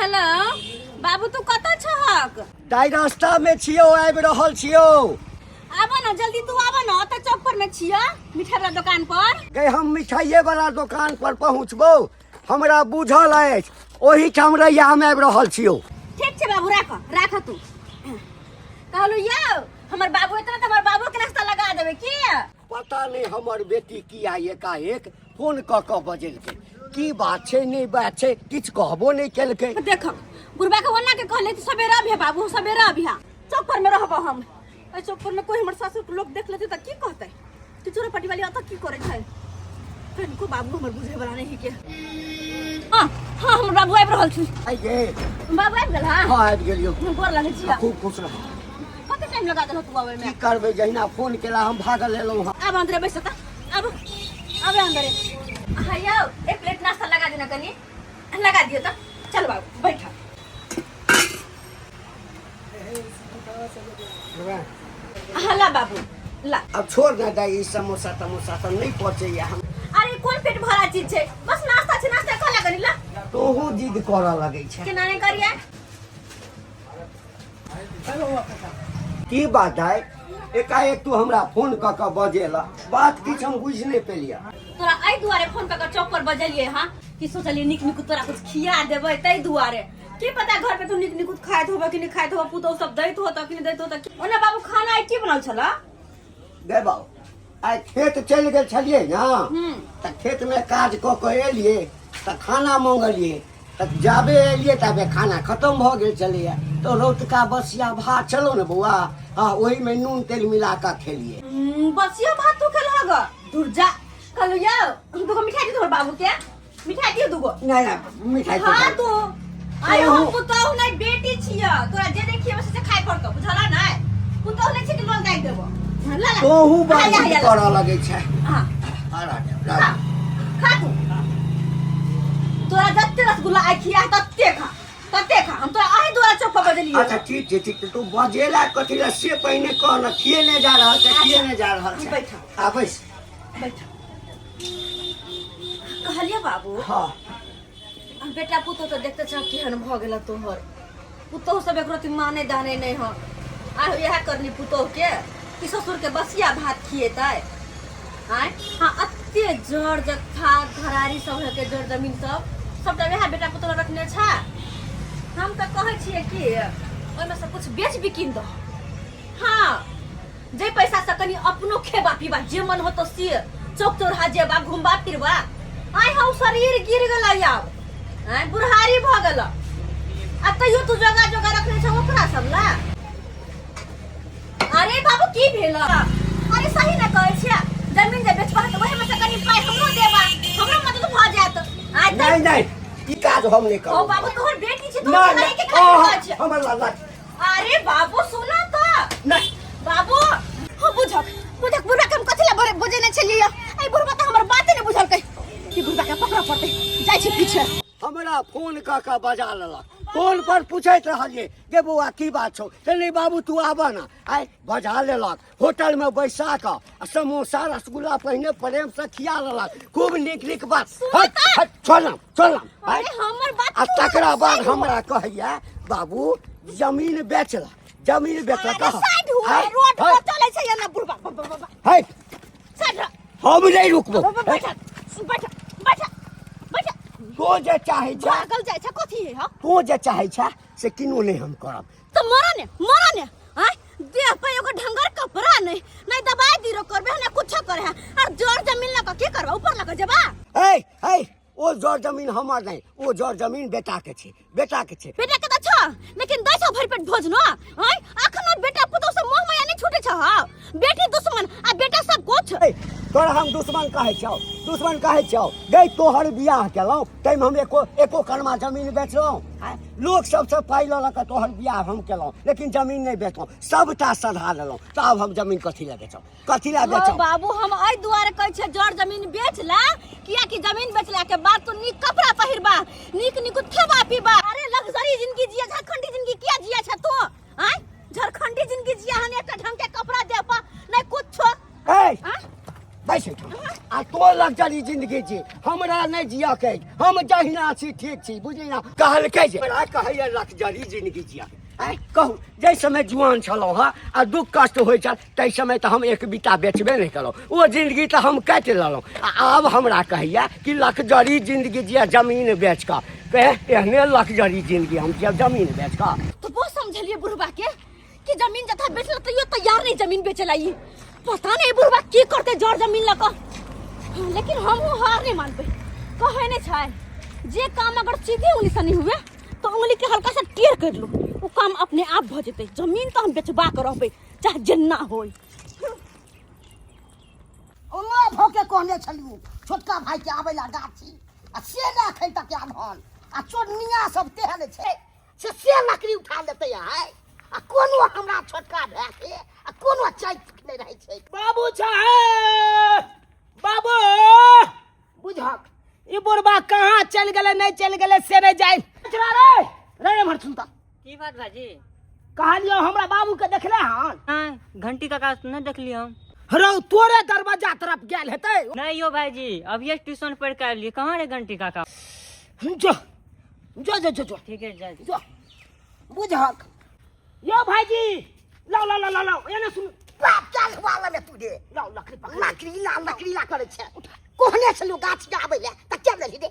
Hello बाबू, तू कतऽ छहक? दाइ, रास्ता में छियौ, आबि रहल छियौ। आबऽ न जल्दी, तू आबऽ न, ओतऽ चौक पर में छियौ, मिठाई वाला दुकान पर। गै, हम मिठाइए वाला दोकान पर पहुँचबौ, हमरा बुझल अछि। ओहिठाम रहिया, हम आबि रहल छियौ। ठीक छै बाबू, राख राख तू। कहलू यौ, हमर बाबू एतना तऽ हमर बाबू के नाश्ता लगा देबै की? पता नहि हमर बेटी किया एकाएक फोन कऽ कऽ बजेलकै। की बात छै, नहि बात छै, किछु कहबो नहि केलकै। देख, बुढ़बा के ओना के कहले तऽ सबेरा अभिया बाबू, सबेरा अभिया, चौक पर में रहबो हम। एहि चौक पर में कोई हमर सासुर के लोग देख लेते तऽ की कहते कि चोरा पटी वाली अतऽ की करे छै? कनिको बाबू हमर बुझे वाला नहीं के। हाँ हाँ, हमर बाबू आबि रहल छी। आइ गे। बाबू आबि गेल? हाँ। हँ, आबि गेलियौ। गोर लगै छी। खूब खुश रह। कते टाइम लगा देलहो तू आबै की में? करबै, जहिना फोन केला हम भागल एलहुँ हँ। आब अंदरे बैस त, आब आबे अंदरे। हाँ यौ, एक प्लेट नाश्ता लगा देना, कनी लगा दियो त। चल बाबू, बैठ। हाँ, ला बाबू, ला। अब छोड़ ना दाइ, ई समोसा तमोसा सब नहि पचैया हम। अरे, कोन पेट भरा चीज छै? बस नाश्ता छै, नाश्ता खा ला कनी, ला। तोहू जिद करऽ लगै छै। केना नहि करिए? की बात है, एकाएक तू हमरा फोन कऽ कऽ बजेला? बात किछु हम बुझि नहि पेलियै। तोरा एहि दुआरे फोन कऽ के चौक पर बजलिए हाँ कि सोचलिए नीक नीक तोरा कुछ खिया देबै, ताहि दुआरे। की पता घर पे तू नीक नीक खाइत होबे कि नहि खाइत होबे, पुतोहु सब दैत होतौ कि नहि दैत होतौ। ओना बाबू, खाना आइ की बनल छला? गे बाबू, आइ खेत चलि गेल छलियै ने, तऽ खेतमे काज कऽ कऽ एलियै तऽ खाना मंगलियै, तऽ जाबे एलियै ताबे खाना खतम भऽ गेल छलैया। तऽ रौतका बसिया भात छलौ ने बौआ, हँ, ओहिमे नून तेल मिला कऽ खेलियै। बसिया भात तू खेलह ग? दुर्जा, कहलु यौ, दूगो मिठाई दियौ, तोहर बाबू के मिठाई दियौ दूगो। नहि नहि, मिठाई हाँ तिठाई। तू आयो, हम तोहू- पुतोहु नहीं बेटी छिय, तोरा जे नहीं खियेबै से खाय पड़तौ, बुझला नहीं? पुतोहु नहीं छै कि लोन दागि देबो। हाँ, ला ला। तोहू बड़ हाँ, या, जिद या, ला। करऽ लगै छै। हाँ। हरा दे, खा। रा खा तू, तोरा जते रसगुल्ला आइ खिया तते खा, तते खा। हम तोरा अही द्वारा चौक पर बजलियै। अच्छा, ठीक छै, ठीक छै। तू बजेला कथी लए से पहिने कह ने। खिएने जा रहल छै, खिएने जा रहल छै। बैठ। आ बैस। बैठ। कहलिए बाबू, हाँ। बेटा पुतोह तऽ देखते छह केहन भऽ गेल तोहर। पुतोह सब एकरो अथी माने दाने नहि हो। आर इएह करनी पुतोह के कि ससुर के बसिया भात खिएतै आँय? हाँ, अते जड़ जत्था घरारी सब है के, जड़ जमीन सब सबटा वएह बेटा पुतोह रखने छै। हम तऽ कहै छियै कि ओहिमे से कुछ बेच बिकिन दह। हाँ, जे पैसा से कनी अपनो खेबा पीबा, जे मन होतो से, चौक चौराहा जेबा, घुमबा फिरबा। आइ हम शरीर गिर गेलै आब, आइ बुढ़ारी भऽ गेल आ तैयो तू जोगा जोगा रखने छ ओकरा सब ला। अरे बाबू, की भेल? अरे, सही ना कहै छियै? जमीन जे बेचबा तऽ ओहिमे से कनी पाइ हमरो देबा, हमरो मदद भऽ जायत। आइ तऽ नहि नहि, ई काज हम नहि ओ करब। बाबू, तोहर बेटी छै, तोहर नहि नहीं नहि के खातिर कहै छियै। हमर लाला। अरे बाबू, सुना तऽ। नहि। बाबू, हाँ, बुझक बुझक, बुढ़बा के हम कथी ला बजेने छलियै? एहि बुढ़बा तऽ हमर बाते नहि बुझलकै। ई बुढ़बा के पकड़ऽ पड़तै, जाइ छी पीछे। हमरा फोन कऽ कऽ बजा लेलक। फोन पर पूछैत रहलियै, गे बौआ, की बात छौ? तऽ नहि बाबू, तू आबऽ ने। आइ बजा लेलक, होटलमे बैसा कऽ आ समोसा रसगुल्ला पहिने प्रेमसँ खिया लेलक, खूब नीक नीक बात। हट हट, छोड़ ना, छोड़ ना। अरे, हमर बात आ तू तकरा बाद साइड हुआ। हमरा कहैया, बाबू, जमीन बेच ला, जमीन बेच ला। अरे कह साइड हुआ, हट, रोड पर हट, चलै छै ना बुढ़बा। ब- ब- ब- हट। साइड रह। हम नहि रुकबो। बैठ बैठ बैठ बैठ। तू जे चाहै छ, भागल जाइ छै, कथी है? हाँ? तू जे चाहै छ से किनो नहि हम करब। तऽ मरऽ ने, मरऽ ने। आँय, देह पे एगो ढंगर कपड़ा नहीं, नहीं दवाई दीरो करबे, नहीं कुछो करे है, और जर जमीन लगा की करबा? ऊपर लगा जेबा? ए ए, ओ जर जमीन हमर नहि, ओ जर जमीन बेटा के छै, बेटा के छै। बेटा के तऽ छौ, लेकिन दै छौ भरि पेट भोजन? आँय, अखनो बेटा पुतोह से मोह माया नहीं छूटे छौ। हाँ, बेटी दुश्मन आ बेटा सब कुछ। ए, तोरा हम दुश्मन कहै छौ? दुश्मन कहै छौ? गई, तोहर बियाह केलहुँ ताहिमे हम एको एको कनमा जमीन बेचलहुँ? आँय, लोक सबसँ पाइ लऽ लऽ कऽ तोहर बियाह हम केलहुँ, लेकिन जमीन नहि बेचलहुँ, सबटा सधा लेलहुँ। तऽ आब हम जमीन कथी लए बेचब? कथी लए हौ बेचब? बाबू, हम एहि दुआरे कहै छियै जर जमीन बेच ला, कियाकि जमीन बेचला के बाद तू नीक कपड़ा पहिरबा, नीक नीक खेबा पीबा। अरे, लग्जरी जिंदगी जिया, झारखंडी जिंदगी किया जिया छ तू? आँय, झारखंडी जिंदगी जिया हन, एकटा ढंग के कपड़ा दे पा नहीं कुछो। ए आँय? बैस एहिठाम। आ तो लग्जरी जिंदगी जी, हमरा नहि जियऽ के अछि, हम जहिना छी ठीक छी, बुझली ना। कहलकै जे हमरा कहैया लग्जरी जिंदगी जियऽ के। आँय कहू, जाहि समय जुआन छलहुँ हँ आ दुख कष्ट होइ छल ताहि समय तऽ हम एक बीता बेचबे नहि केलहुँ, ओ जिंदगी तऽ हम काटि लेलहुँ, आ आब हमरा कहैया कि लग्जरी जिंदगी जिया जमीन बेच कऽ, एहने लग्जरी जिंदगी हम जियब जमीन बेच कऽ। तो वो समझलिए बुढ़बा के कि जमीन जथा बेचला तैयो तैयार नहीं जमीन बेचे ला, ई पता नहीं बुढ़बा की करते जड़ जमीन लक, लेकिन हम हार नहीं मानबे। कहे नहीं छै जे काम अगर सीधे उंगली से नहीं हुए तो उंगली के हल्का सा टेढ़ कर लो, वो काम अपने आप भ जेते। जमीन तो हम बेचबा के रहबे चाहे जेना होय। ओना भऽ के कहने छलियौ छोटका भाई के आबै ला गाछी आ से ने एखन तक आयल हन, आ चोरनिया सब तेहन छै से लकड़ी उठा लेतै आइ, आ कोनो हमरा छोटका भाय के आ कोनो चैत नहि रहै छै। बाबू साहेब, बाबू बुझक ई बुढ़बा कहाँ चलि गेलै नहि चलि गेलै से नहि जानि। रे रे एम्हर सुन तऽ। की बात भाजी? कहलियौ हमरा बाबू के देखले हन? नहीं, घंटी काका नहीं देखली हम। रौ तोरे दरवाजा तरफ गेल हेतै। नहीं यो भाईजी, अभी ट्यूशन पढ़ के आलिए, कहाँ रे घंटी काका? जो जो जो जो जो। ठीक है जा। जो बुझक यो भाईजी, लाओ लाओ लाओ लाओ, एने सुन। बाप चल वाला में तू रे। लाओ लकड़ी पकड़। लकड़ी ला, लकड़ी ला करे छै। कहने छलौ गाछ के आबै ले त के लेली रे?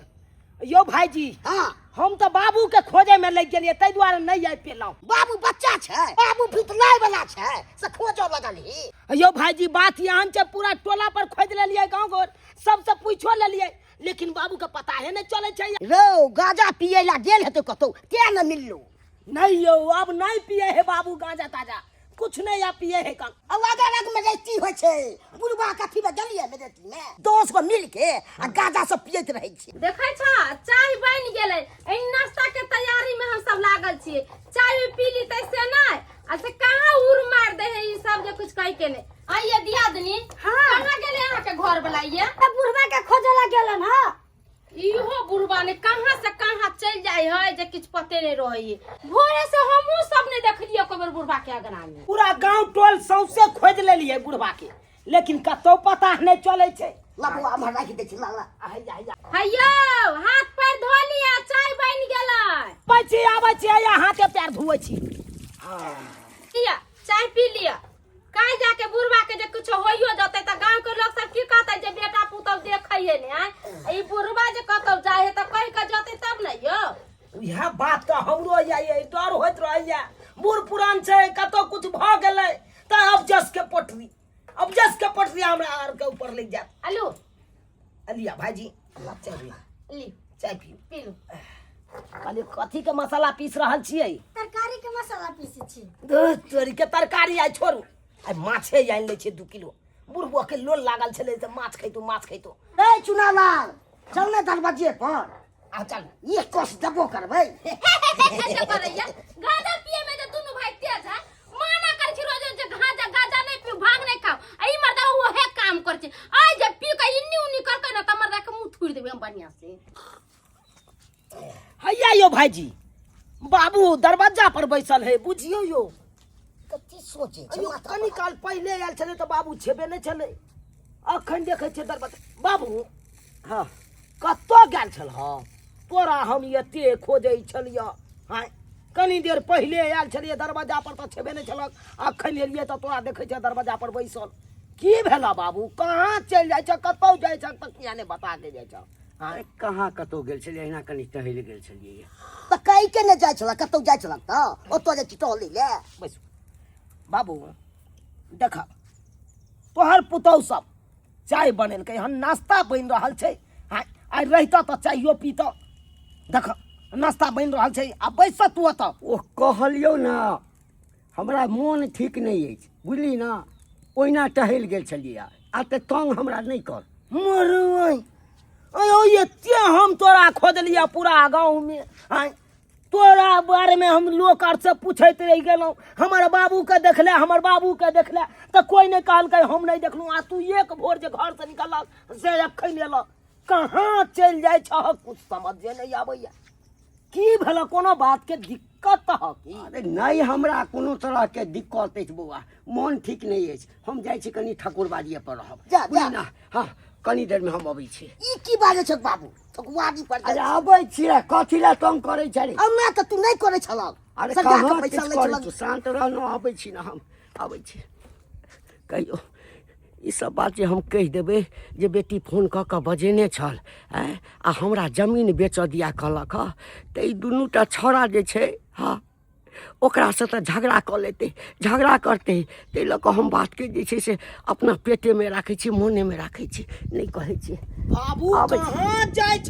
यो भाईजी, हां हम तो बाबू के खोजे में लग गेलिए तै दुआरे नहीं आबि पेलहुं। बाबू बच्चा छै, बाबू भीतलाय वाला छै, से खोजो लगल ही। यो भाईजी बात यहाँ छै, पूरा टोला पर खोज लेलिए, गांव घर सबसे पूछो लेलिए, लेकिन बाबू के पता है नहीं चले छै। रौ गांजा पिए ला गेल हेतौ कतौ, ते न मिललो। नहीं यो अब नहीं पिए है बाबू गांजा ताजा, कुछ नहीं अब पिए है कम। अलग अलग में रेती होइ छै, बुढ़बा कथी में गेलिए में रेती में दोस्त को मिल के आ गांजा सब पियत रहै छै। देखै छ चाय बनि गेलै, एहि नाश्ता के तैयारी में हम सब लागल छियै। चाय भी पी ली तैसे नहि, आ से कहाँ उड़ मार दे है ई सब जे कुछ कहि के नहि। आइए दियादनी, कहाँ गेलै अहाँ के घर वाला? ये त बुढ़बा के खोजे ला गेलन हँ। इहो बुढ़बा ने कहाँ से कहाँ चलि जाइ है जे किछु पते नहीं रहै है। भोरे से हमहूँ सब नहीं देखलियै एको बेर बुढ़बा के अगना में। पूरा गांव टोल सौंसे खोज लेलियै बुढ़बा के, लेकिन कतौ पता नहीं चलै छै। लबुआ हमर राखि दै छै लाला। हैया हैया। हैयौ हाथ पैर धो लिअ, चाय बनि गेलै। आबै छी आबै छी, हैया हाथे पैर धोै छी। लिअ चाय पी लिअ। काल्हि जाके बुढ़बा के जे कुछ होइयो जतै तऽ गांव के लोग सब की कहतै जे बेटा पुतहु देखै है ने, आँय? ई बुढ़बा जे कतौ जाइ है तऽ कहि के जतै तब ने यौ। इएह बात के हमरो ये डर होइत रहैया, बूढ़ पुरान छै, कतौ कुछ भऽ गेलै तऽ अब जस के पटरी, अब जस के पटरी हमरा आर के ऊपर लग जायत। आलू लिया भाईजी, ला चाय पियू। ली। चाय पियू। पी लू। कहलियै कथी के मसाला पीस रहल छियै? तरकारी के मसाला पीसै छी। धुर तोरी के तरकारी आइ छोड़ू, आइ माछे आनि लै छियै 2 किलो। बुढ़बो के लोल लागल छलै से माछ खैतौ माछ खैतौ। ए चुनालाल चल ने दरवाजे पर। आ चल। एक कस देबो करबै। ऐसे करैया गांजा पिए में जे दुनू भाई तेज है, माना कर छी रोज जे गांजा गांजा नहीं पियो, भांग नहीं खाओ, आ ई मर्दा ओहे काम कर छी। आइ जे पी के इन्नी उन्नी कर के न त मर्दा के मुंह थुरि देबै हम बढ़िया से। हैया यो भाईजी, बाबू दरवाजा पर बैसल है, बुझियो यो। कथी सोचे छै? अयो, कनी काल पहिले आयल छलै तऽ बाबू छेबे नहि छलै, अखन देखै छियै दरवाजा। बाबू हाँ कतऽ गेल छल? हँ तोरा हम एते खोजै छलियै, हाँ कनी देर पहिले आयल छलियै दरवाजा पर तऽ छेबे नहि छलक, अखन एलियै तऽ तोरा देखै छियै दरवाजा पर बैसल। की भेला बाबू, कहाँ चलि जाइ छ, कतौ जाइ छ तऽ किया नहि बता के जाइ छ? हाँ अरे कहाँ कतौ गेल छलियै, अहिना कनी टहलि गेल छलियै। तऽ कहि के नहि जाइ छलक, कतौ जाइ छलक तऽ ओतऽ जाइ छी टहलै लए। बैसू बाबू, देख तोहर पुतहु सब चाय बनेलकै हन, नाश्ता बनि रहल छै। हाँ आइ रहितऽ तऽ चाइयो पीतऽ। देख नाश्ता बनि रहल छै, आ बैस तू ओतऽ। ओ कहलियौ ने हमरा मोन ठीक नहि अछि, बुझली ने, ओहिना टहलि गेल छलियै, आ तऽ तंग हमरा नहि कर। मरबै अयो एते हम तोरा खोजलियै पूरा गाँवमे, आँय तोरा बारेमे हम लोक आर से पूछैत रहि गेलहुँ, हमर बाबूके देखले, हमर बाबूके देखले तऽ कोइ नहि कहलकै हम नहि देखलहुँ, आ तू एक भोर जे घरसँ निकललक से एखन एलह, कहाँ चलि जाइ छह कुछ समझे नहि आबैया। की भेल, कोनो बातके दिक्कत ह की? अरे नहि, हमरा कोनो तरहके दिक्कत अछि बौआ, मोन ठीक नहि अछि, हम जाइ छी कनी ठाकुरबाड़िए पर रहब। जा, जा। बुझली ने? हाँ कनी देरमे हम अबै छी। ई की बाजै छौ बाबू, ठकुआरी पर अरे अबै छी रे, कथी लए तंग करै छै रे? हमरा तऽ तू नहि करै छलह। अरे सरकार के कहाँ पैसा किछु लै करै छलह। छौ, शान्त रह न, अबै छी ने हम, अबै छी। कहियो ई सब बात जे हम कहि देबै जे बेटी फोन कऽ कऽ बजेने छल आँय आ हमरा जमीन बेचऽ दिया कहलक हँ, तऽ ई दुनूटा छौड़ा जे छै, हँ, ओकरासँ तऽ झगड़ा कऽ लेतै, झगड़ा करतै। ताहि लऽ कऽ हम बातके जे छै से अपना पेटेमे राखै छी, मोनेमे राखै छी, नहि कहै छी। बाबू आबै छी। कहाँ जाइ छ?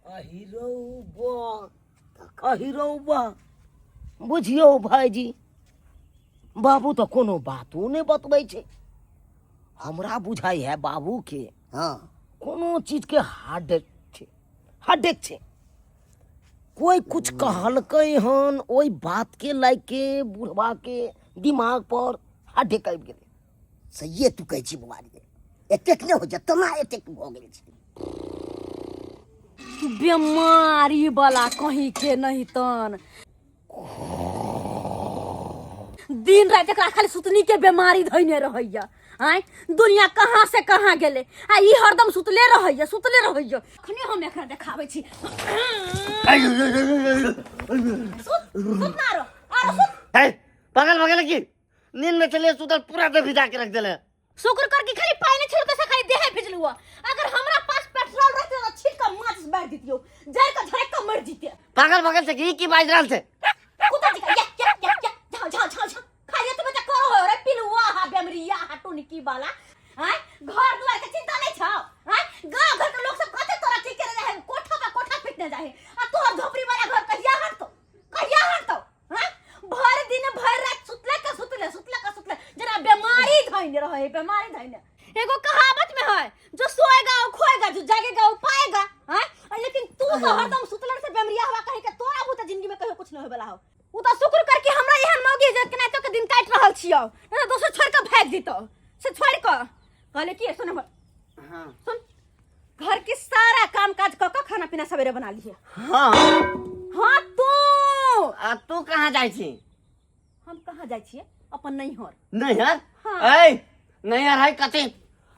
अहि रौ बा, अहि रौ बा। बुझियौ भाईजी, बाबू तऽ कोनो बातो नहि बतबै छै। हमरा बुझाइ है बाबूके कोनो चीजके हार्ट छै, हार्ट छै। कोइ कुछ कहलकै हन, ओहि बातके लए के बुढ़बाके दिमाग पर हार्ट आबि गेलै। सहिए तू कहै छी बौआ रे, एतेक नहि होइ छै, तना एतेक भऽ गेल छै। बीमारी वाला कहीं के नहीं तन दिन राति एकरा खाली सुतनी के बीमारी धैने रहैया। आँय, दुनिया कहाँ से कहाँ गेलै आ ई हरदम सुतले रहैया, सुतले रहैया। अखने हम एकरा देखाबै छी। सुत सुत ना रो, आरो सुत। है पागल भगल की नींद में चले सुतल, पूरा देह भिजा के रख देले। शुक्र कर के खाली पानी छिड़ते से खाली देह भिजलु। अगर हमरा पास पेट्रोल रहते तो छिड़ के माचिस बार दितियो, जर के झड़क के मर जीते। पागल भगल से की की बाज रहल छै? कुत्ता जी का या या या या झाओ झाओ झाओ झाओ खाली तो बच्चा करो हो रे पिलुआ हा बेमरिया हा टुनकी वाला। हैं, घर द्वार के चिंता नहीं छौ? हैं, गांव घर के लोग सब कते तोरा की करे जाए, कोठा पर कोठा पीटने जाए, आ तोहर झोपड़ी वाला घर कहिया हटतो, कहिया हटतो? हैं, भर दिन भर रात सुतले के सुतले, सुतले के सुतले, जरा बीमारी धइने रहे, बीमारी धइने। एगो कहावत में है, जो सोएगा वो खोएगा, जो जागेगा वो पाएगा। हैं, और लेकिन तू तो हरदम सुतले से बेमरिया हुआ कहे के तोरा भूत जिंदगी में कहियो कुछ न होय वाला हो। उ तो शुक्र कर के हमरा एहन मौगी जे केना तो के दिन काट रहल छियौ, नहीं तो दोसर छोड़ के भाग जीतो। से छोड़ के कहले कि सुन हमर, सुन, घर के सारा काम काज क के खाना पीना सवेरे बना लिहे। हाँ। हाँ तू। आ तू कहाँ जाइ छी? हम कहाँ जाइ छियै? अपन नैहर। नैहर? हाँ। ऐ नैहर है कथी,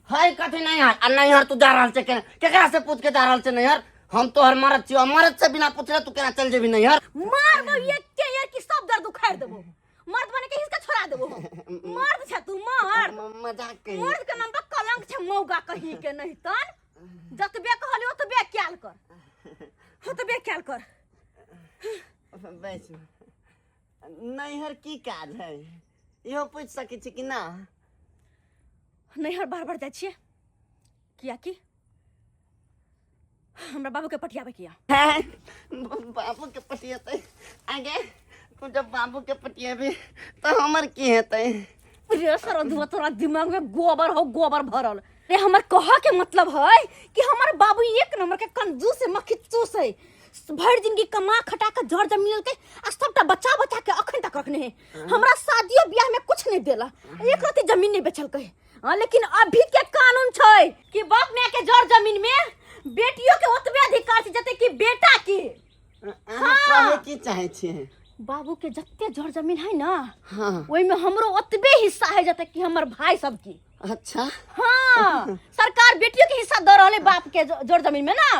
है कथी नैहर? आ नैहर तू जा रहल छै केकरा से पूछ के जा रहल छै नैहर? हम तोहर मरद छियौ, मरद से बिना पूछले तू केना चल जेबी नैहर? मार दो एक के यार की सब दर्द उखाड़ देबो, मर्द बने के हिसका छोड़ा देबो हम। मर्द छै तू, मर्द। मजाक कही। मर्द के नाम पर कलंक छै मौगा कहीं के नहीं तन। जतबे कहली ओतबे क्याल कर, ओतबे क्याल कर। बैस। नैहर की काज है इहो पूछ सकै छी कि ना? नैहर बार बार जाइ छियै कियाकि हमरा बाबू के पटियाबे किया। है, बाबू के पटियेतै? आगे तू जब बाबू के पटियेबी तो हमर की हेतै? रे सरधुआ, तोरा दिमाग में गोबर हो, गोबर भरल रे। हमर कह के मतलब है कि हमर बाबू एक नंबर के कंजूस है, मक्खी चूस है। भरि जिंदगी कमा खटा के जर जमीन के आ सबटा बचा बचा के अखन तक रखने है। हमरा शादियो ब्याह में कुछ नहीं देला, एक रत्ती जमीन नहीं बेचलकै। हाँ, लेकिन अभी के कानून छै कि बाप माय के जर जमीन में बेटियों के ओतबे अधिकार छै जते कि बेटा के। अहाँ कहे की चाहे छियै? बाबू के जते जर जमीन है ना, हाँ, ओहि में हमरो ओतबे हिस्सा है जते कि हमर भाई सब के। अच्छा। हाँ, सरकार बेटियों के हिस्सा दऽ रहल है बाप के जर जमीन में ना।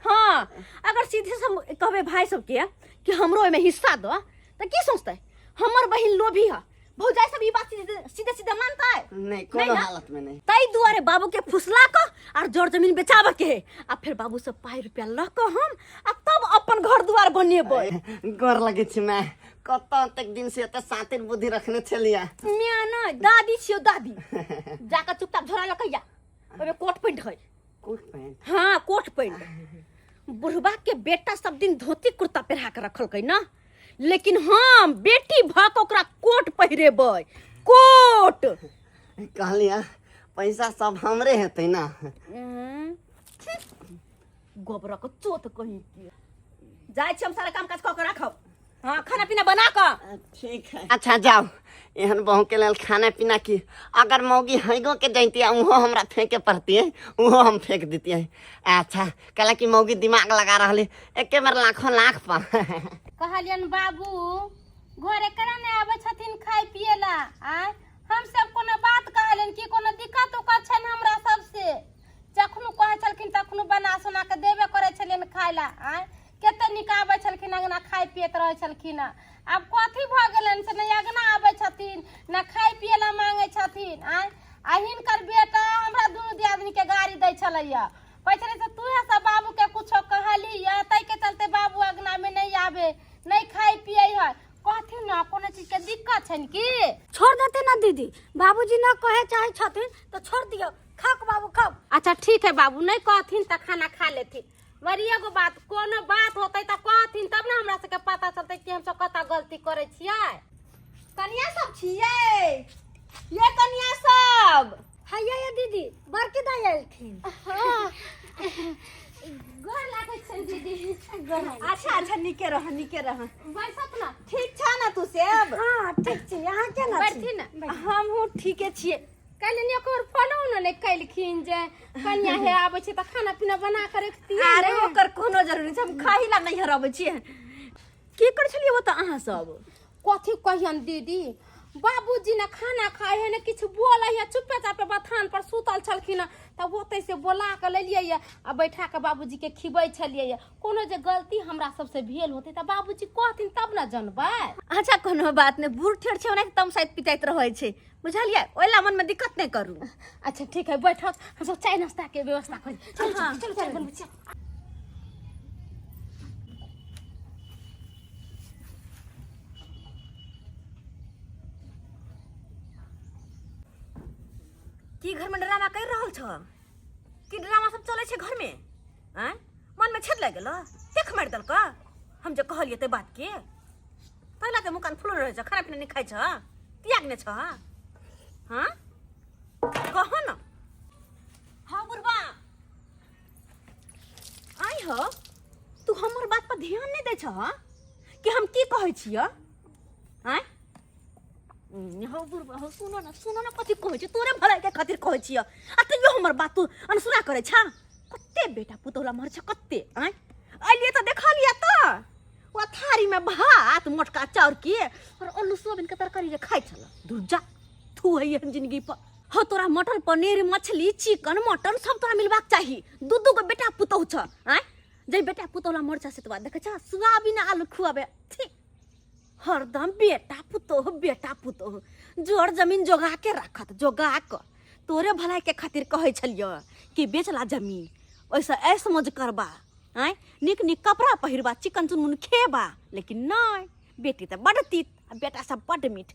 हाँ, अगर सीधे से हम कहबे भाई सब के कि हमरो ओहिमे हिस्सा दो तऽ की सोचतै? हमर बहिन लोभी है। भौजाई सब ई बात सीधे सीधे सीधे मानतै नहीं, कोनो नहीं ना? हालत में नहीं। ताहि दुआरे बाबू के फुसला कऽ आर जर जमीन बेचाबऽ के है, आ फेर बाबू से पाइ रुपया लऽ कऽ हम आ तब अपन घर दुआर बनेबै। गोर लगे छी मैं, कतऽ तक दिन से एते सातिर बुद्धि रखने छलियै। मियाँ नहि, दादी छियौ दादी। जाकऽ चुपचाप झोरा लऽ कऽ आ, ओहिमे कोट पैंट है। Coat pant? हाँ, कोट पैंट। बुढ़वा के बेटा सब दिन धोती कुर्ता पहिरा के रखलकै ना, लेकिन हम बेटी भऽ कऽ ओकरा कोट पहिरेबै, कोट। कहलियै पैसा सब हमरे हेतै ना। गोबरक चोत कहीं के। जाइ छी हम, सारा काम काज कऽ के राखब। हाँ, खाना पीना बना कऽ। ठीक है, अच्छा जाओ। एहन बहू के लेल खाना पीना की, अगर मौगी हैगो के जैती उहो हमरा फेंके पड़ती है, उहो हम फेंक देती है। अच्छा कहला कि मौगी दिमाग लगा रहली एके बार लाखों लाख पर। कहलियन बाबू घरे केना नहि आबै छथिन खाय पिए ला? आय हम सब कोनो बात कहै रहलनि कि कोनो दिक्कत उक्कत छनि हमरा सबसे जखनो कहै छलखिन तखनो बना सोना के देबे करै छलियनि खाय लए आँय कते नीक आबै छलखिन अङ्गना खाइ पियैत रहै छलखिन हँ आब कथी भऽ गेलनि से नहि अङ्गना आबै छथिन ने खाय पियै लए मांगै छथिन आँय आ हिनकर बेटा हमरा दुनू दियादनीके गारि दै छलैया कहै छलै से तूहे सब बाबूके कुछो कहली यऽ ताहिके चलते बाबू अङ्गनामे नहि आबे नहि खाइ पियै है कहथिन ने कोनो चीजके दिक्कत छनि की छोड़ देते ना दीदी बाबूजी ना कहे चाहे छथिन तो छोड़ दियो खाओ बाबू खाओ अच्छा ठीक है बाबू नहीं कहथिन तऽ खाना खा लेथिन मगर एगो बात कोनो बात होतै तऽ कहथिन तब ने हमरा सबके पता चलतै कि हमसब कतऽ गलती करै छियै कनिया सब छियै ये कनिया सब हैया ये दीदी बड़की दाई एलथिन गोर लागै छै दीदी अच्छा अच्छा नीके रह नीके रह बैसत ना ठीक छा ना तू सेब हाँ ठीक छी अहाँ केना छी बैठथिन ना हमहूँ ठीके छियै काल्हि ने एको बेर फोनो उनो नहि केलखिन जे कनिया हे आबै छै तऽ खाना पीना बना कऽ रखतियै अरे ने। ओकर कोनो जरूरी छै हम खाही ला नहीं हरबै छियै की करै छलियै ओ तऽ अहाँ सब कथी कहियन दीदी बाबूजी ने खाना खाइ है ने किछु बोलै है चुपे चापे बथान पर सुतल छलखिन हँ तब ओतै से बोला कऽ लेलियै ये आ बैठा कऽ बाबूजी के खिबै छलियै ये कोनो जे गलती हमरा सबसे भेल होतै तऽ बाबूजी कहथिन तब ने जनबै अच्छा कोनो बात नहि बूढ़ ठेर छै ओनाहिते तमसाइत पिताइत रहै छै बुझलियै ओहि ला मनमे दिक्कत नहि करू अच्छा ठीक है बैठक हम सब चाय नाश्ता के व्यवस्था कर चलो चलो चलो चलो बनबै छियै। की घरमे ड्रामा करि रहल छ की ड्रामा सब चलै छै घरमे आँय मनमे छेद लागि गेल देख मारि देलक हम जे कहलियै ताहि बातके पहिला के मुँह कान फुलल रहै छ खाना पीना नहि खाइ छ त्याग नहि छ हाँ कह न हाँ बुढ़बा आइ हो तू हमर बात पर ध्यान नहि दै छ कि हम की कहै छियै आँय हौ बुढ़बा हौ सुनो न सुनो न कथी कहै छियै तोरे भलाइके खातिर कहै छियै आ तैयो हमर बात तू अनसुना करै छ कते बेटा पुतोहला मर छ कते आँय अलियै तऽ देखलियै तऽ ओ थारीमे भात मोटका चाउर के और आलू सोयाबीन के तरकारी जे खाइ छल दुर्जा थू है एहन जिंदगी पर हो तोरा मटन पनीर मछली चिकन मटन सब तोरा मिलबाक चाही दू दू गो बेटा पुतोह छ आँय जे बेटा पुतोहला मर छ से तोरा देखै छ सोयाबीन आलू खुआबे छी हरदम बेटा पुतोह बेटा पुतोह जर जमीन जोगा के राखत जोगा के तोरे भलाई के खातिर कहै छलियै कि बेचला जमीन ओहिसँ ऐश मौज करबा आँय नीक नीक कपड़ा पहिरबा चिकन चुनमुन खेबा लेकिन नहि बेटी तऽ बड्ड तीत आ बेटा सब बड्ड मीठ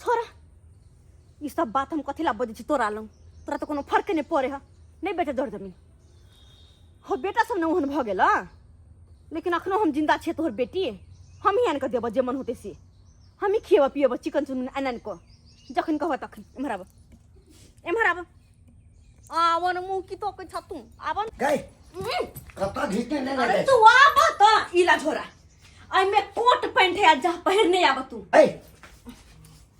छोड़ ई सब बात हम कथी ला बजै छी तोरा लग तोरा तऽ कोनो फर्क नहि पड़े है नहि बेटे जर जमीन हो बेटा सब ने ओहन भऽ गेल लेकिन अखनो हम जिंदा छियै तोहर बेटी हम ही आनि कऽ देबऽ जे मन होतै से हम ही खिएबऽ पिएबऽ चिकन चुनमुन आनि आनि कऽ जखन कहबऽ तखन एम्हर आबऽ एम्हर आबऽ आवन मुँह की तोकै छ तू आवन गई कतऽ घिचने नहि अरे जाइ तू आब तऽ इला झोरा एहिमे कोट पैंट है जा पहिरने आब तू ऐ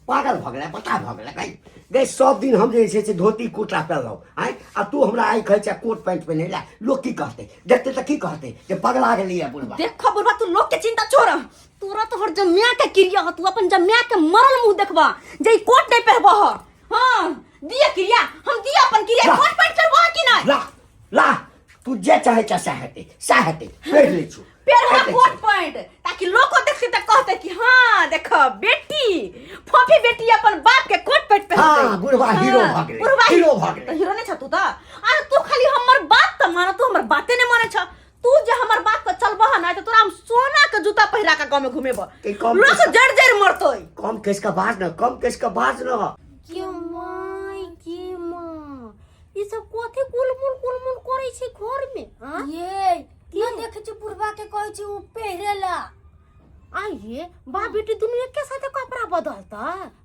पागल भऽ गेलै पता भऽ गेलै गई गई सब दिन हम जे छै से धोती कुर्ता पहिरलहुँ आँय आ तू हमरा आइ कहै छै कोट पैंट पहिनै लए लोक की कहतै देखतै तऽ की कहतै जे पगला गेलैए बुढ़बा देखो बुढ़बा तू लोग के चिंता छोड़ तोरा तोहर जमिया के क्रिया ह तू अपन जमिया के मरल मुंह देखबा जे ई कोट नहीं पहनबा ह हां दिया क्रिया हम दिया अपन क्रिया ला। कोट पैंट पहनबा कि नहीं ला ला तू जे चाहे छ सएह हेतै सएह हेतै पहिर लै छु पेरहा पहिर लै कोट छु। पैंट ताकि लोग को देखते त कहते कि हां देखो बेटी फोफी बेटी अपन बाप के कोट पैंट पहनते हाँ, बुढ़वा हीरो भऽ गेलै, बुढ़वा हीरो भऽ गेलै। तो हीरो नहीं छ तू त अरे तू खाली हमर बात त मान तू हमर बाते नहीं माने छ तू जे हमर बात पर चलबह ना त तोरा हम सोना के जूता पहिरा के गांव में घुमेब ई कम लोग पैसा- जड़ जड़ मरतै कम केस का बाज न कम केस का बाज न के माय के माँ ई सब कथी गुलमुल गुलमुल करै छै घर में हाँ ये न देखै छी बुढ़बा के कहै छी उ पहिरे ला आइए बाप बेटी दुनू एके साथे कपड़ा बदलता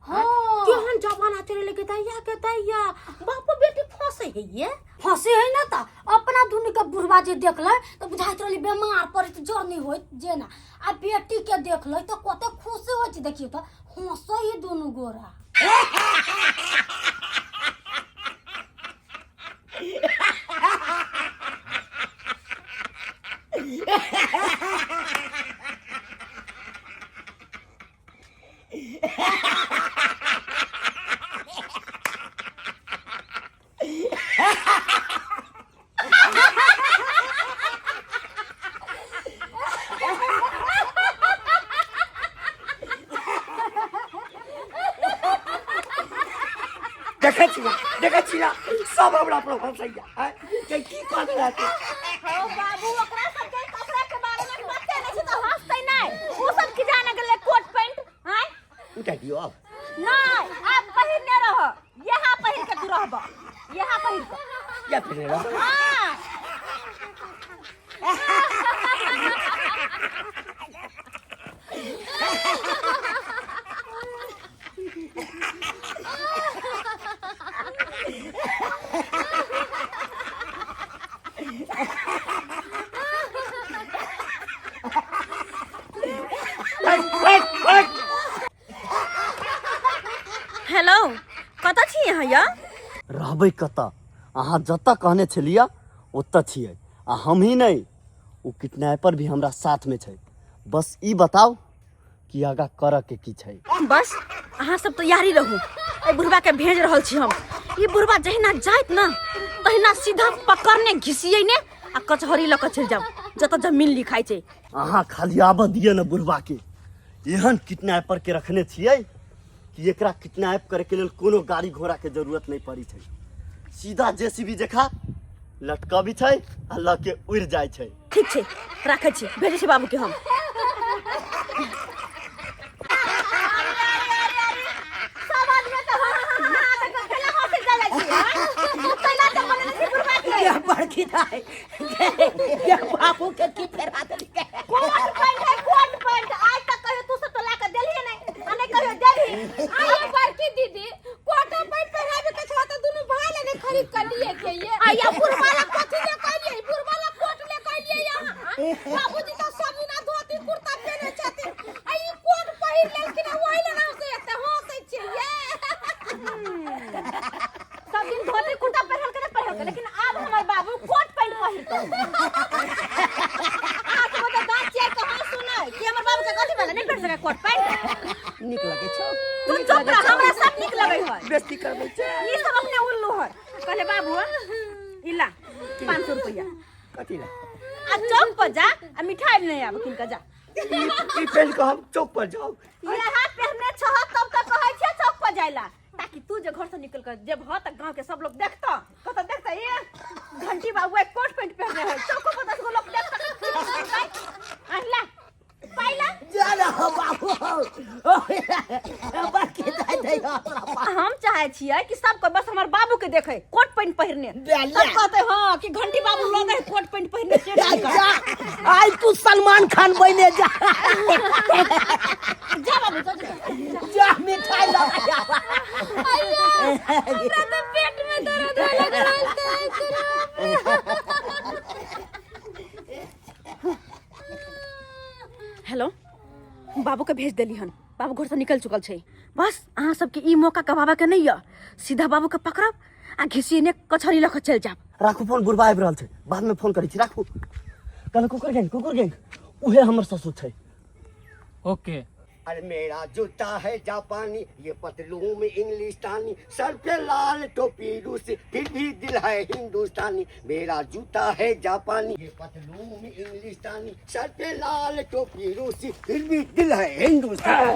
हाँ। केहन जमाना चले लगे दैया के दैया बापो बेटी फंसे है ये फंसे है ना त अपना दुनू के बुढ़बा जे देखलै तऽ बुझाइत रहलै बेमार पड़ैत जर नहि होइत जेना आ बेटी के देखलै तऽ कते खुशी होइ छै देखियौ तऽ हंसै है दुनू गोरा देखै छी ना, देखै छी ना, सब हमरा पर हंसैया आँय, के की कऽ देला तू? हौ बाबू, ओकरा सबके कपड़ा के बारे में पते नहीं छै तऽ हंसतै नहि। ओ सब की जाने गेलै कोट पैंट आँय। उठा दियौ आब। नहीं, आब पहिरने रह, यहाँ पहिर के तू रहब, यहाँ पहिर के। या पहिरने रह। हाँ। हेलो, कतऽ छी अहाँ यऽ? रहबै कतऽ, अहाँ जतऽ कहने छलियै ओतऽ छियै। आ हमही नहि, ओ किडनैपर भी हमरा साथमे छै। बस ई बताउ कि आगाँ करऽ के की छै? बस अहाँ सब तैयारी रहू, एहि बुढ़बा के भेज रहल छी हम। ई बुढ़बा जहिना जाइत ना तहिना सीधा पकड़ने घिसियै ने आ कचहरी लऽ कऽ चलि जाउ जतऽ जमीन लिखाइ छै। अहाँ खाली आबऽ दिअ ने बुढ़बा के। एहन किडनैपर के रखने छियै कि एकरा किडनैप करे के लेल कोनो गाड़ी घोड़ा के जरूरत नहीं पड़ी छै। सीधा जेसीबी जखा लटकबी छै आ लऽ के उड़ि जाइ छै। ठीक छै, राखै छी, भेजै छी बाबू के हम। सब आदमी तऽ हँ हँ हँ हँ तऽ केना हँसै जाइ छी, आँय? केना तऽ बनेने छी बुढ़बा के? ये बड़की दाई, ये बाबू के की फेरा देलकै? कोट पैंट है, कोट पैंट। आज तक कहियो तू सब तो ला के देलही नहीं आ नहीं कहियो देलही। आइए बड़की दीदी, कोट पैंट पहिराबे के छला त दुनू भाई लगे खरीद कर लिए के ये। आइया बुढ़बा ला कथी ले कहलिए? बुढ़बा ला कोट ले कहलिए यहाँ। बाबूजी त सब दिना धोती कुर्ता पहने छथिन, आ ई कोट पहिर लेलखिन, ओहि ले ना से एते हंसै छियै ये। सब दिन धोती कुर्ता पहिरल के पहिरल के, लेकिन आब हमर बाबू कोट पैंट पहिरतौ। अहाँ सब तऽ दाँत चियार के हंसू नहि कि हमर बाबू के कथी भेलै, नहि पहिर सकै कोट पैंट? नीक लगै छौ? तू चुप रह, हमरा सब नीक लगै है। बेइज्जती करबै छै। ई सब अपने उल्लू है। कहले बाबू, ई ला 500 रुपया। कथी ला? आ चौक पर जा आ मिठाई नहीं आब किनका जा। ई पहिर कऽ हम चौक पर जाउ? यहाँ पहने छह तब तक कहै छियै चौक पर जाइला, ताकि तू जे घर से निकल कर जेबह त गांव के सब लोग देखतौ, कहतौ देखतै ये घंटी बाबू एक कोट पैंट पहने है, चौको पर 10 गो लोग देखतौ। अहिला पाइला जा ना हो बाबू, बड़की दाई दे हमरा पास। हम चाहे छियै कि सब कोई बस हमर बाबू के देखे कोट पैंट पहिरने, बेले। सब कहते हाँ कि घंटी बाबू लगे है कोट पैंट पहिरने से जा, ठीक है। जा, आई तू सलमान खान बने जा। जा बाबू, जा, जा, जा। जा मिठाई लगा। हमरा त पेट में दर्द होए लगल है। हेलो, बाबू के भेज देली हन, बाबू घर से निकल चुकल छै। बस अहाँ सबके ई मौका गवाबा के नहीं यऽ, सीधा बाबू के पकड़ब आ घिसिने कचहरी लऽ कऽ चलि जायब। राखू फोन, बुढ़बा आबि रहल छै, बाद में फोन करै छी, राखू। कहल कुकुर गैंग, कुकुर गैंग, उहे हमर ससुर छै। ओके। अरे मेरा जूता है जापानी, ये पतलूम इंग्लिस्तानी, सर पे लाल टोपी रूसी, फिर भी दिल है हिंदुस्तानी। मेरा जूता है जापानी, ये पतलूम इंग्लिस्तानी, सर पे लाल टोपी रूसी, फिर भी दिल है हिंदुस्तानी।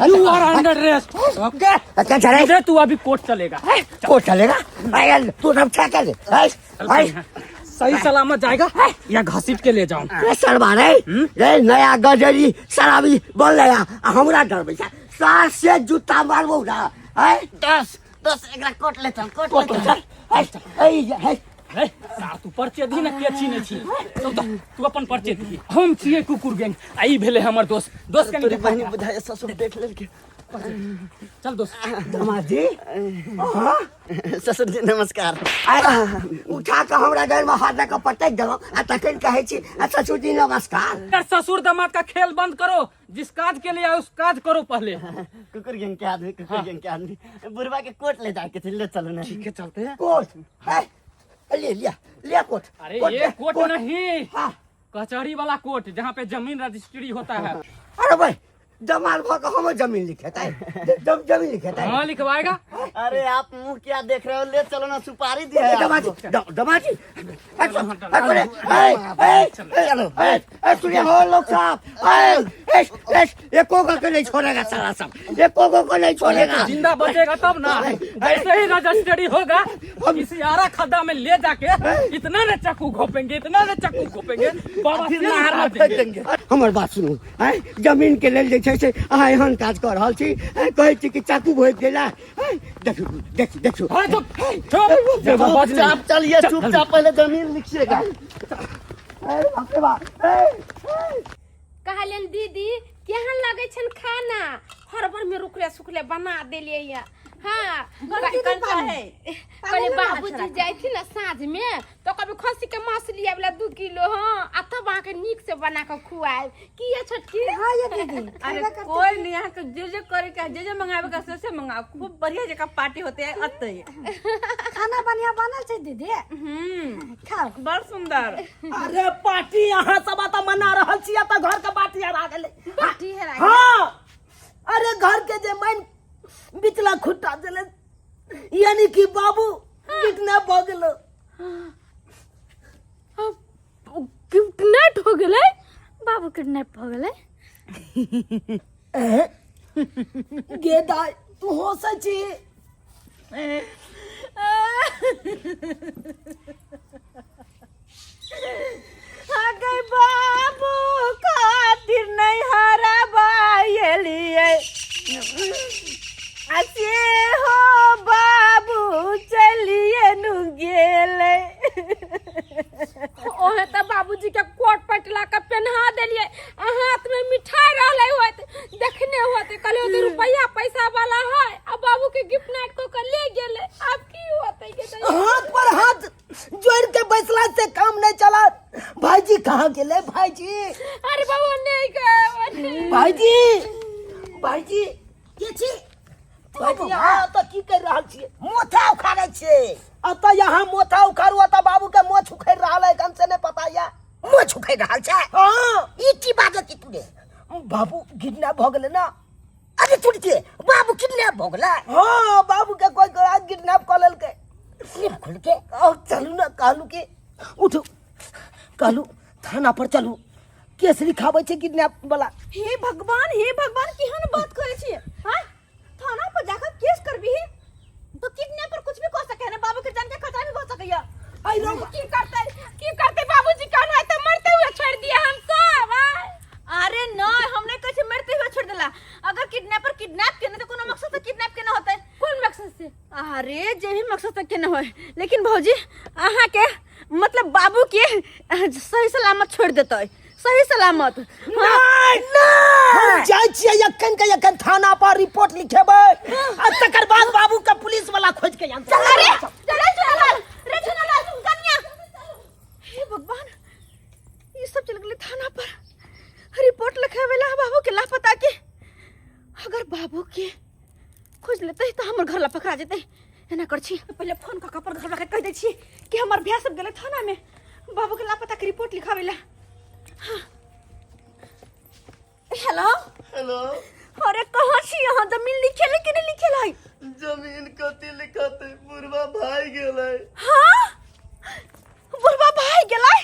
You are under arrest. Okay. अच्छा, तू अभी कोर्ट चलेगा। कोर्ट चलेगा? अरे तू सब क्या कर? सही सलामत जाएगा या घसीट के ले जाऊं? रे सरवा रे, रे नया गजरी शराबी बोल रहा, हमरा डरबै छै? सार से जूता मारबौ ना है। दस दस एकरा कोट ले चल, कोट कोट ले ले चल। चल। है है रे सार, तू परिचय दी ना, के छी नहीं छी? तू तऽ- तू अपन परिचय दी। हम छियै कुकुर गैंग आ ई भेलै हमर दोस्त। दोस्त कनी तोरी देखा। बहिनी बुझाय ससुर देख लेलकै। चल दोस्त। दमाजी, हाँ। ससुर जी नमस्कार। अरे, उठा कऽ हमरा घर में हाथ दऽ कऽ पटकि देलहुँ आ तखन कहै छी आ ससुर जी नमस्कार। यार, ससुर दामाद का खेल बंद करो, जिस काज के लिए आए उस काज करो पहले। कुकुर गैंग के आदमी, कुकुर गैंग के आदमी, बुढ़वा के कोट ले जाके थे, ले चलो ना। ठीक है, चलते हैं। कोट है, ले लिया, लिया कोट। अरे कोट ये ले, कोट नहीं, हाँ। कचहरी वाला कोर्ट, जहाँ पे जमीन रजिस्ट्री होता है। अरे भाई, जमाल भऽ कऽ हमर जमीन लिखेतै? जमीन लिखेतै? हाँ, लिखवाएगा। अरे आप मुंह क्या देख रहे हो, ले चलो ना, सुपारी दिया है दमाजी आपको। दमाजी, ए, ए, ए, ए, ए, ए, सुनिए हो लोग साहब, ए, एस एस एको गो के नहीं छोड़ेगा साला सब, एको गो को नहीं छोड़ेगा। जिंदा बचेगा तब ना, जैसे ही रजिस्ट्री होगा किसी आरा खड्डा में ले जाके इतना न चाकू घोपेंगे, इतना न चाकू घोपेंगे, बाबा फिर सिर नहर में उठा फेंक देंगे। देंगे। हमर बात सुनू, आँय, जमीन के लेल जे छै से अहाँ एहन काज कऽ रहल छी, आँय, कहै छी कि चाकू घोपि देला, आँय, देखू देखू देखू। अरे चुप चुप, चुपचाप चलिए, चुपचाप पहले जमीन लिखिएगा। अरे बाप रे बाप, कहलियन दीदी केहन लगै छन खाना, हड़बड़ में रुकले सुखले बना देलियै या। हाँ, कहलियै बाबूजी जाइथिन ने साँझ में तो कभी खस्सी के मांस लिया वाला 2 किलो, हाँ, आ तब अहाँके नीक से बना के खुआएब। की ये छोटकी? हाँ ये दीदी। अरे कोई नहीं, यहाँ के जे जे करे के जे जे मंगावे के से से मंगाओ, खूब बढ़िया जगह पार्टी होते है अते। खाना बढ़िया बनल छै दीदी। खाओ। बड़ सुंदर। अरे पार्टी अहाँ सब तऽ मना रहल छी, तऽ घर के बाटी हरा गेलै। बाटी हरा गेलै। हाँ, अरे घर के जे मन बिचला खुट्टा देले, यानी कि बाबू किडनैप भऽ गेलो। किडनैप हो गेलै? बाबू किडनैप भऽ गेलै। गे दाइ, तू हंसै छी? अगे बाबू खातिर नहीं हराबायलिए, असे हो बाबू चलिए नु गेले। ओहे तऽ बाबूजी के कोट पटला के पेन्हा देलिए, आ हाथ में मिठाई रहलै होत, देखने होत, कहले होत रुपया पैसा वाला है, आ बाबू के गिफ्ट नाट को के ले गेले। आब की होतै के दैया? हाथ पर हाथ जोड़ के बैसला से काम नहीं चला। भाईजी कहाँ गेले भाईजी? अरे बाबू नहीं गए। भाईजी, भाईजी के छी? भाईजी, अहाँ तऽ की कर रहल छियै? मोथा उखाड़ै छियै। अतऽ यहाँ मोथा उखाड़ू, अतऽ बाबू के मोछ उखड़ि रहल है, कम से नहीं पता या। मोछ उखड़ि रहल छै? हाँ। ई की बाजै छी तू रे? बाबू किडनैप भऽ गेलै ना। अरे छोड़ के, बाबू किडनैप भऽ गेलै? हाँ, बाबू के कोई गोरा किडनैप कऽ लेलकै। स्लिप खोल के। और चलू ना, कहलू के उठू, कहलू थाना पर चलू, केस लिखाबै छै किडनैप वाला। हे भगवान, हे भगवान, केहन बात करै छियै? हाँ, थाना पर जाकर केस करबी तो किडनैपर कुछ भी कह सके है ना, बाबू के जान के खतरा भी हो सकैया। आई रो, की करते, की करते बाबूजी कहना है तो मरते हुए छोड़ दिया हम सब। अरे नहीं, हमने कहै छै मरते हुए छोड़ देला। अगर किडनैपर किडनैप केने तो कोनो मकसद से किडनैप केने होतै। कोन मकसद से? अरे जे भी मकसद से केने होय, लेकिन भौजी अहाँ के मतलब बाबू के सही सलामत छोड़ देतै, सही सलामत। नहीं, हम जाइ छियै अखन के अखन थाना पर रिपोर्ट लिखेबै, आ तकर बाद बाबू के पुलिस वाला खोज के आनतै। अरे, चले चुनालाल, रे चुनालाल, कनिया। हे भगवान, ई सब चल गेलै थाना पर रिपोर्ट लिखावे ला बाबू के लापता के। अगर बाबू के खोज लेतै तऽ हमर घर ला पकड़ा जेतै। एना कर छी, पहिले फोन कऽ कऽ अपन घर वाला के कहि दै छी कि हमर भैया सब गेलै थाना में बाबू के लापता के रिपोर्ट लिखावे ला। हाँ। हेलो। हेलो। अरे कहाँ छी अहाँ? जमीन लिखेले कि नहीं लिखेले? जमीन कथी लिखते, बुढ़वा भाई गेलै। हाँ, बुढ़वा भाई गेलै?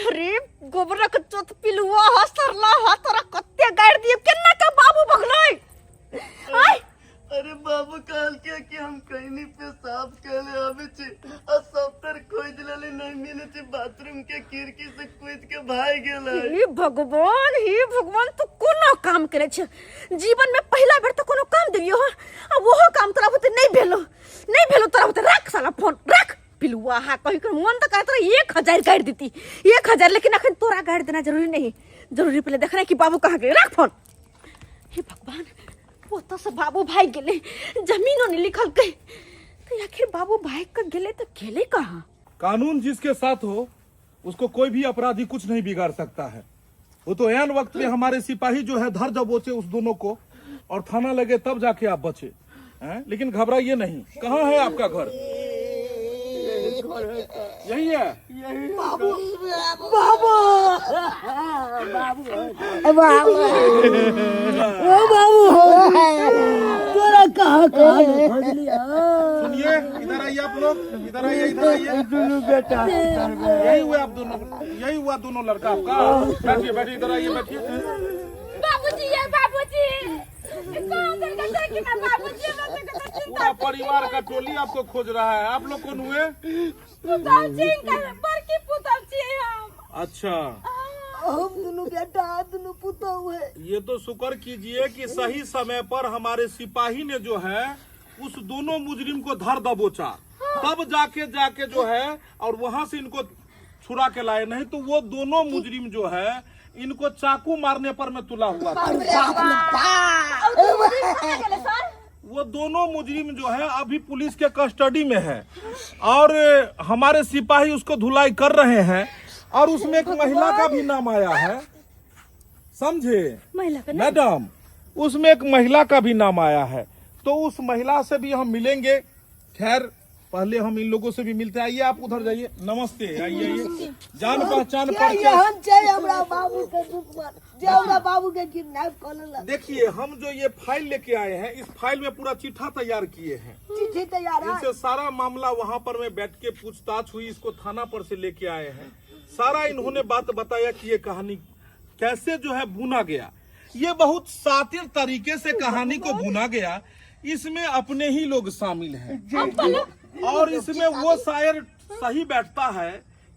अरे गोबरक चोत पिलुआ ह, सरला ह, तोरा कते गारि दिए, केना के बाबू भगलै? आय। अरे बाबू कहलके कि हम कहीं पेशाब करे आवे छी आ सब तर खोज लेली नहीं मिले छी, बाथरूम के खिड़की से कूद के भाग गेलै। हे भगवान, हे भगवान, तू कोनो काम करे छ जीवन में पहला बेर तो कोनो काम देलियो ह, आ ओहो काम तोरा बुते नहीं भेलो, नहीं भेलो तोरा बुते। रख साला फोन रख पिलुआ। हा कही के मन तो कहत रहे 1000 गारि देती, 1000, लेकिन अखन तोरा गारि देना जरूरी नहीं, जरूरी पहले देखना कि बाबू कहाँ गए। रख फोन। हे भगवान, वो तो सब बाबू भाई गेले, जमीनो नहीं लिखल के, तो आखिर बाबू भाई के गेले तो गेले कहाँ? कानून जिसके साथ हो उसको कोई भी अपराधी कुछ नहीं बिगाड़ सकता है। वो तो ऐन वक्त पे हमारे सिपाही जो है धर दबोचे उस दोनों को और थाना लगे तब जाके आप बचे हैं। लेकिन घबराइए नहीं। कहाँ है आपका घर? यही है। बाबू, बाबू, बाबू, ओ बाबू, तोरा कहाँ कहाँ खोजलिया? सुनिए, इधर आइए आप लोग, इधर आइए, इधर आइए। दुनू बेटा यही हुआ आप दोनों, यही हुआ दोनों लड़का आपका। बैठिए बैठिए, इधर आइए, बैठिए। बाबूजी कहाँ चल गए देखी ना बाबूजी हमरा सबके तो चिंता पूरा परिवार का टोली आपको खोज रहा है। आप लोग कौन हुए? पुतहु छी हिनकर, बड़की पुतहु छियै हम। अच्छा, हम दुनू बेटा दुनू पुतहु है। ये तो शुक्र कीजिए कि सही समय पर हमारे सिपाही ने जो है उस दोनों मुजरिम को धर दबोचा, तब जाके जाके जो है और वहां से इनको छुड़ा के लाए, नहीं तो वो दोनों मुजरिम जो है इनको चाकू मारने पर में तुला हुआ था। वो दोनों मुजरिम जो है अभी पुलिस के कस्टडी में है और हमारे सिपाही उसको धुलाई कर रहे हैं और उसमें एक महिला का भी नाम आया है, समझे मैडम? उसमें एक महिला का भी नाम आया है, तो उस महिला से भी हम मिलेंगे। खैर पहले हम इन लोगों से भी मिलते हैं। आइए आप उधर जाइए। नमस्ते, आइए आइए। जान पहचान परिचय। एहन छै हमरा बाबू के दुश्मन जे हमरा बाबू के किडनैप कऽ लेलक। देखिए हम जो ये फाइल लेके आए हैं, इस फाइल में पूरा चिट्ठा तैयार किए हैं। चिट्ठी तैयार है। इनसे सारा मामला वहां पर में बैठ के पूछताछ हुई, इसको थाना पर से लेके आए हैं। सारा इन्होंने बात बताया कि ये कहानी कैसे जो है बुना गया। ये बहुत सातिर तरीके से कहानी को बुना गया, इसमें अपने ही लोग शामिल हैं और इसमें वो शायर सही बैठता है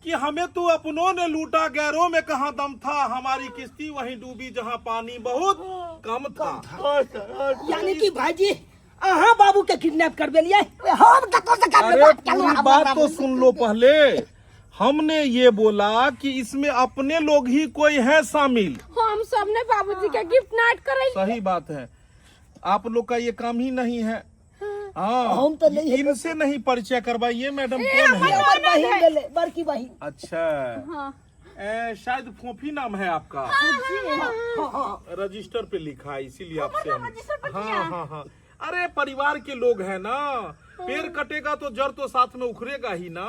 कि हमें तो अपनों ने लूटा, गैरों में कहाँ दम था, हमारी किश्ती वहीं डूबी जहाँ पानी बहुत कम था। यानी कि भाईजी अहाँ बाबू के किडनैप करबेलियै? हम कतौ से करबे? अरे बात केलहुँ पूरी हमर बात बाबू। तो सुन लो पहले। हमने ये बोला कि इसमें अपने लोग ही कोई है शामिल। हम सब ने बाबूजी के गिफ्ट नाट करै। सही बात है, आप लोग का ये काम ही नहीं है। हाँ, हम तो नहीं है। इनसे नहीं परिचय करवाइए मैडम। कौन है? हमर बहिन भेलै, बड़की बहिन। अच्छा, शायद फोफी नाम है आपका, रजिस्टर पे लिखा है इसीलिए आपसे हम। हाँ हाँ हाँ, अरे परिवार के लोग हैं ना, पेड़ कटेगा तो जड़ तो साथ में उखड़ेगा ही ना।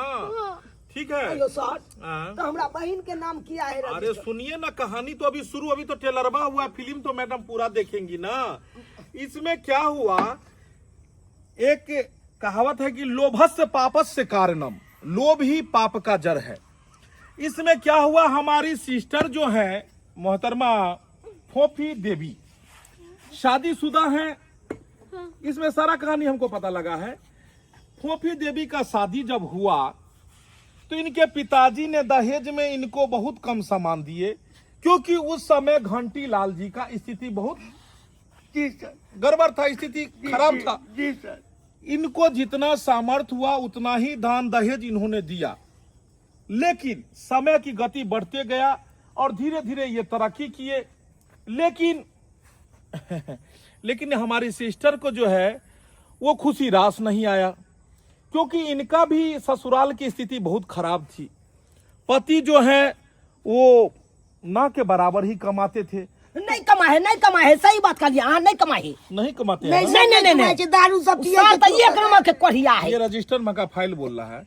ठीक है। अयो सर, हाँ। तो हमरा बहिन के नाम किया है? अरे सुनिए ना, कहानी तो अभी शुरू, अभी तो टेलरबा हुआ, फिल्म तो मैडम पूरा देखेंगी ना। इसमें क्या हुआ, एक कहावत है कि लोभस्य पापस्य कारणम, लोभ ही पाप का जड़ है। इसमें क्या हुआ, हमारी सिस्टर जो है मोहतरमा फोफी देवी शादीशुदा हैं। इसमें सारा कहानी हमको पता लगा है। फोफी देवी का शादी जब हुआ तो इनके पिताजी ने दहेज में इनको बहुत कम सामान दिए, क्योंकि उस समय घंटी लाल जी का स्थिति बहुत गड़बड़ था, स्थिति खराब था। जी सर। इनको जितना सामर्थ्य हुआ उतना ही दान दहेज इन्होंने दिया, लेकिन समय की गति बढ़ते गया और धीरे धीरे ये तरक्की किए। लेकिन लेकिन हमारी सिस्टर को जो है वो खुशी रास नहीं आया, क्योंकि इनका भी ससुराल की स्थिति बहुत खराब थी। पति जो है वो ना के बराबर ही कमाते थे। नहीं कमाए, नहीं कमाए, सही बात कहलियै अहाँ, नहीं कमाए। नहीं कमाते हैं ना? नहीं नहीं नहीं नहीं, दारू सब पिए साल तऽ एक नंबर के कोढ़िया है। ये रजिस्टर में का फाइल बोल रहा है।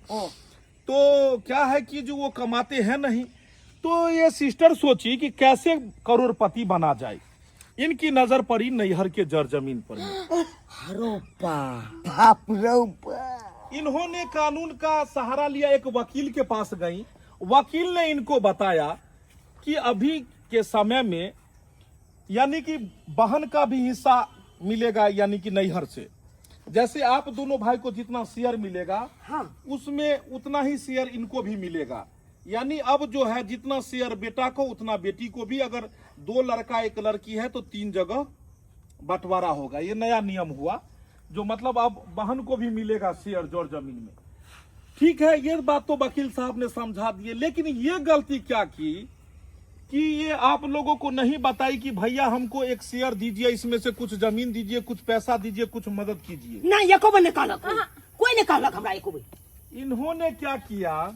तो क्या है कि जो वो कमाते हैं नहीं, तो ये सिस्टर सोची कि कैसे करोड़पति बना जाए। इनकी नजर पड़ी नैहर के जर जमीन पर। बाप रे बाप। इन्होंने कानून का सहारा लिया, एक वकील के पास गई। वकील ने इनको बताया कि अभी के समय में यानी कि बहन का भी हिस्सा मिलेगा, यानी कि नैहर से जैसे आप दोनों भाई को जितना शेयर मिलेगा, हाँ। उसमें उतना ही शेयर इनको भी मिलेगा। यानी अब जो है जितना शेयर बेटा को उतना बेटी को भी, अगर 2 लड़का 1 लड़की है तो 3 जगह बंटवारा होगा। ये नया नियम हुआ जो मतलब अब बहन को भी मिलेगा शेयर जोर जमीन में। ठीक है, ये बात तो वकील साहब ने समझा दिए, लेकिन ये गलती क्या की कि ये आप लोगों को नहीं बताई कि भैया हमको एक शेयर दीजिए, इसमें से कुछ जमीन दीजिए, कुछ पैसा दीजिए, कुछ मदद कीजिए। नहीं, एको बेर नहि कहलक, कोई नहीं कहलक हमरा एको बेर। इन्होंने क्या किया,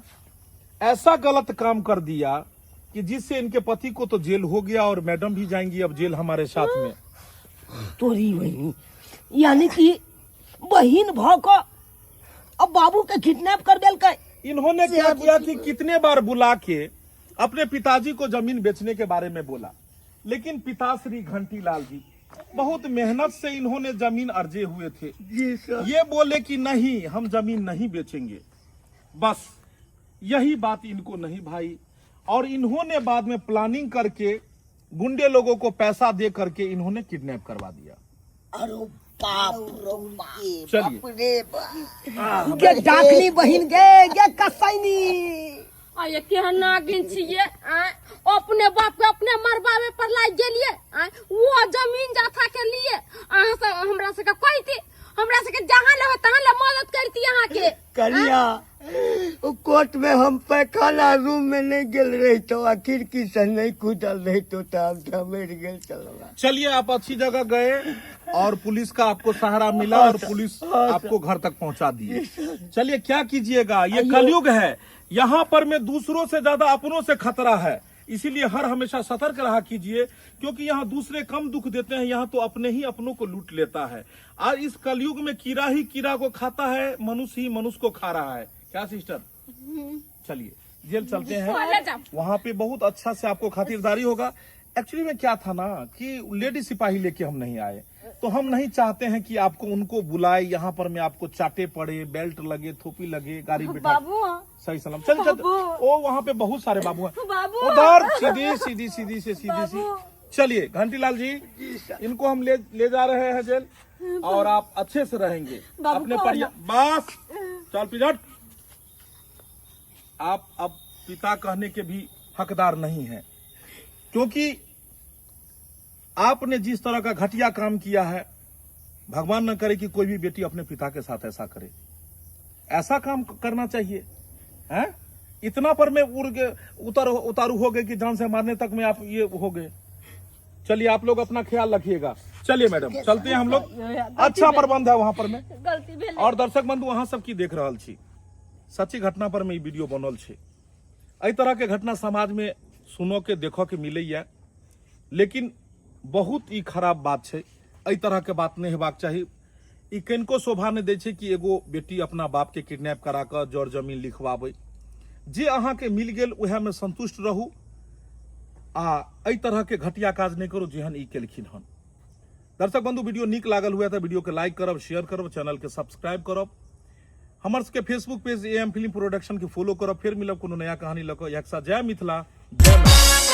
ऐसा गलत काम कर दिया कि जिससे इनके पति को तो जेल हो गया और मैडम भी जाएंगी अब जेल हमारे साथ में। तोरी बहिनी, यानी कि बहिन भऽ कऽ अब बाबू के किडनैप कर देलकै। इन्होंने क्या किया कि कितने बार बुला के अपने पिताजी को जमीन बेचने के बारे में बोला, लेकिन पिताश्री घंटीलाल जी बहुत मेहनत से इन्होंने जमीन अर्जे हुए थे। जी सर। ये बोले कि नहीं, हम जमीन नहीं बेचेंगे। बस यही बात इनको नहीं भाई, और इन्होंने बाद में प्लानिंग करके गुंडे लोगों को पैसा दे करके इन्होंने किडनैप करवा दिया। अरे बाप रो बाप। चलिए। बाप रे बाप। गे डाकनी बहिन गे गे कसैनी। आ ये केहन नागिन छियै आँय? अपने बाप के अपने मरबावे पर लागि गेलियै आँय? वो जमीन जाथा के लिए अहाँ सब हमरा सबके कहती, हमरा सबके जहाँ ले होय तहाँ ले मदद करती अहाँके। कनिया, ओ कोर्ट में हम पैखाना रूम में नहीं गेल रही तो आ खिड़की से नहीं कूदल रही तो हम तो मर गेल चलवा। चलिए, आप अच्छी जगह गए और पुलिस का आपको सहारा मिला और पुलिस आपको घर तक पहुंचा दिए। चलिए, क्या कीजिएगा, ये कलयुग है, यहाँ पर में दूसरों से ज्यादा अपनों से खतरा है, इसीलिए हर हमेशा सतर्क रहा कीजिए, क्योंकि यहाँ दूसरे कम दुख देते हैं, यहाँ तो अपने ही अपनों को लूट लेता है। आज इस कलयुग में कीड़ा ही कीड़ा को खाता है, मनुष्य ही मनुष्य को खा रहा है। क्या सिस्टर, चलिए जेल चलते हैं, वहाँ पे बहुत अच्छा से आपको खातिरदारी होगा। एक्चुअली में क्या था ना कि लेडी सिपाही लेके हम नहीं आए, तो हम नहीं चाहते हैं कि आपको उनको बुलाए, यहाँ पर में आपको चाटे पड़े, बेल्ट लगे, थोपी लगे, गाड़ी बिठा। बाबू। सही सलाम। चल चल, ओ वहाँ पे बहुत सारे बाबू हैं। बाबू। उधर सीधी सीधी सीधी से सीधी सी। चलिए घंटीलाल जी, इनको हम ले ले जा रहे हैं जेल और आप अच्छे से रहेंगे बाबू अपने को परिवार। बस चल पिजट, आप अब पिता कहने के भी हकदार नहीं हैं, क्योंकि आपने जिस तरह का घटिया काम किया है, भगवान न करे कि कोई भी बेटी अपने पिता के साथ ऐसा करे। ऐसा काम करना चाहिए हैं? इतना पर में उड़ गए, उतर उतारू हो गए कि जान से मारने तक में आप ये हो गए। चलिए, आप लोग अपना ख्याल रखिएगा। चलिए मैडम, चलते हैं हम लोग। अच्छा प्रबंध है वहां पर में। गलती भेल। और दर्शक बंधु, अहाँ सब की देख रहल छी, सच्ची घटना पर में ई वीडियो बनल छै। एहि तरह के घटना समाज में सुनो के देखो के मिलैया, लेकिन बहुत ई खराब बात छै। एहि तरह के बात नहि हेबाक चाही। ई कनिको शोभा नहि दै छै कि एगो बेटी अपना बाप के किडनैप करा कऽ जर जमीन लिखवाबै। जे अहाँके मिल गेल उएह में संतुष्ट रहू आ एहि तरह के घटिया काज नहि करू जेहन ई केलखिन हन। दर्शक बंधु, वीडियो नीक लागल हुए तऽ वीडियो के लाइक करब, शेयर करब, चैनल के सब्सक्राइब करब, हमर सबके Facebook page A M film production के फॉलो करब। फेर मिलब कोनो नया कहानी लऽ कऽ। एक साथ जय मिथिला, जय मैथिली।